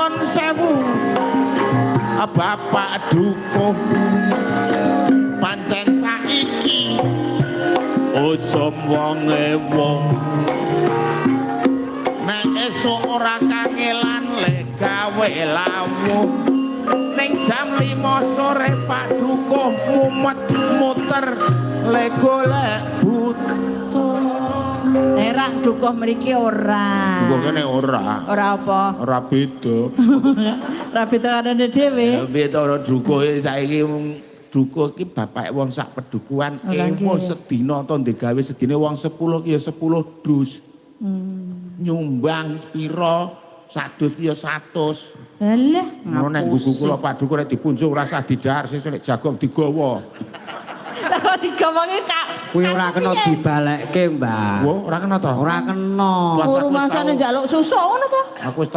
Nyuwun sewu, Bapak Dukuh, pancen saiki usum wong ewo. Nek esuk ora kangelan le gawe lawuh. Ning jam 5 sore Pak Dukuh mumet muter le golek butuh. Nek dukuh mriki ora. Dukuh kene ora. Ora apa? Ora beda. Ora beda karone dhewe. Ya piye to, ora dukuhe saiki wong dukuh iki bapake wong sak pedukuhan Oh, lah, ewo nggih. Sedina to digawe sedina wong 10 ki ya 10 dus. Nyumbang pira sak dus ki ya 100. Alah, Ngono nek gugu kula Pak Dukuh nek dipunjung ora usah didahar, sesuk nek jagong digawa. Lah kok digawange kak. Kuwi ora kena dibalekke, Mbak. Wo, ora kena to? Ora kena. Wah, Oh, rumasane njaluk susu ngono apa? Aku wis